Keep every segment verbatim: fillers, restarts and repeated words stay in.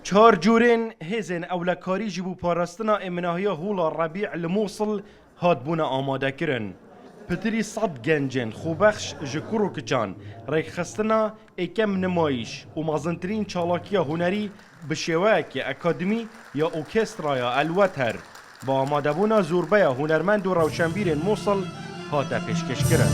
Çar cûrên hêzên ewlekarî ji bo parastina êminahiya Hola Rebî li Mûsil hatbûne amadekirin. Pitirî sed gencên xwebexş ji kur û kiçan rêkxistina êkem nimayîş û mezintirîn çalakiya hunerî bi şêweyekê akademî ya Orkestraya El Weter bi amadebûna zorbeya hunermend û rewşenbîrên Mûsil hate pêşkêşkirin.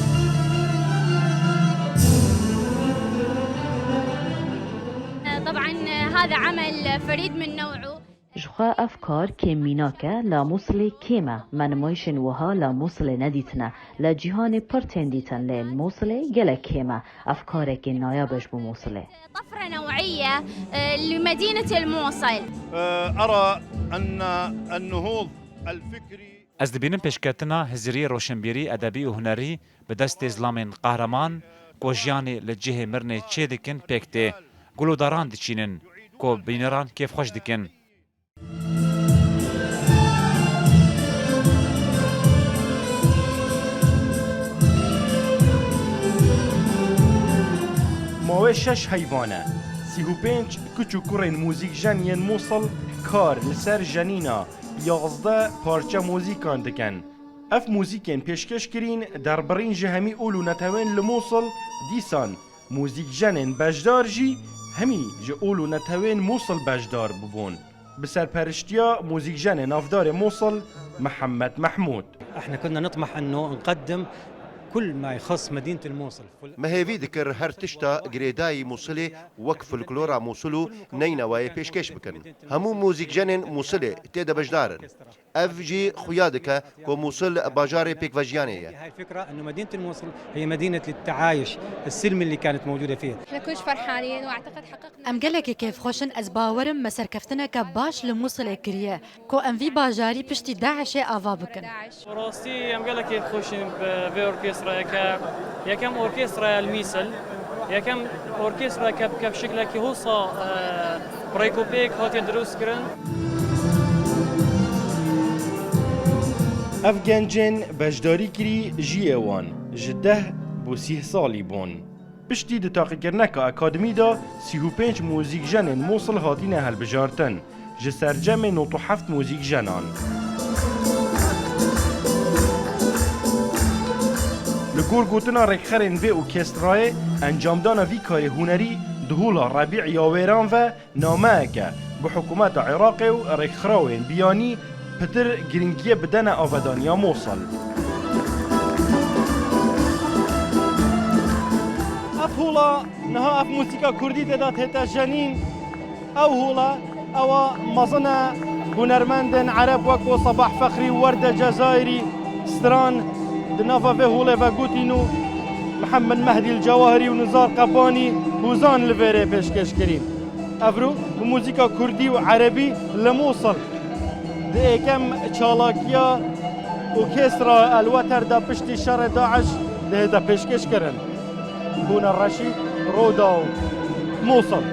طبعا هذا عمل فريد من نوعه. Ji xwe ev kar kêm mînak e, la Mûsilê kêm e. Me nimayişên wiha la Mûsilê nedîtine. La cîhanê pir tên dîtin, lê li Mûsilê gelek kêm e. Ev karekê nayab e ji bo Mûsilê. طفرة نوعية، آه، لمدينة الموصل. أرى أن النهوض الفكري Ez dibînim pêşketina hizirî, roşenbîrî, edebî û hunerî bi destê zilamên qehreman ku jiyanê li cihê mirinê çêdikin pêk tê. Gul û daran diçînin ku bîneran kêfxweş dikin. Mawê şeş heyvan e. Sî û pênc kiç û kurên mûzîkjen yên Mûsil kar li ser jenîna yazdeh parçe mûzîkan dikin. Ev mûzîkên pêşkêş kirîn derbirîn ji hemî ol û netewên li Mûsil, dîsan mûzîkjenên beşdar jî hemî ji ol û netewên Mûsil beşdar bûbûn. Bi serperiştiya mûzîkjenê navdarê Mûsil Mihemed Mehmûd. احنا كنا نطمح انه نقدم كل ما يخص مدينة الموصل. Me hêvî dikir her tişta girêdayî Mûsilê wek folklora Mûsil û neynewayê pêşkêş bikin. Hemû mûzîkjenên Mûsilê tê de beşdar in. Ev jî xuya dike ku Mûsil bajarê pêkvejiyanê ye. هاي الفكرة انه مدينة الموصل هي مدينة التعايش السلمي اللي كانت موجودة فيها. احنا كلش فرحانين واعتقد حققنا. Em gelekî kêfxweş in, ez bawer im me serkeftineke baş li Mûsilê kiriye, ku em vî bajarî piştî DAIŞê ava bikin. Bi rastî em gelekî xweş in bi vê orkestrayê ke yekem orkestra ye li Mûsil, yekem orkestra ke bi kevşiklekî hosa, e, bi rêkopêk hatiye dirûstkirin. Ev gencên beşdarî kirî jiyê wan ji deh bo sîh salî bûn. Piştî di taqîkirineka akademî de sî û pênc mûzîkjenên Mûsil hatine hilbijartin, ji sercemê nod û heft mûzîkjenan. Li gor gotina rêkxerên vê orkestrayê, encamdana vî karê hunerî di Hola Rebî ya wêran ve nameyeke bi hikûmeta Iraqê û rêkxirawên biyanî pitir giringiyê bidene avedaniya Mûsil. Ev hola niha ev mûsîka kurdî tê de tête jenîn. Ew hola ewa mezin e hunermendên ereb wek ku Sebah Fexrî, Werde Cezayirî, Stran di nava vê holê ve gotîn û Mihemed Mehdî El Cewahirî û Nizar Qebanî hûzan li vêrê pêşkêş kirîn. Evro bi muzîka kurdî û erebî li Mûsil di êkem çalakiya orkestra El Weter de piştî şerê DAIŞ dihête pêşkêş kirin. Hûna Reşîd, Rûdaw, Mûsil.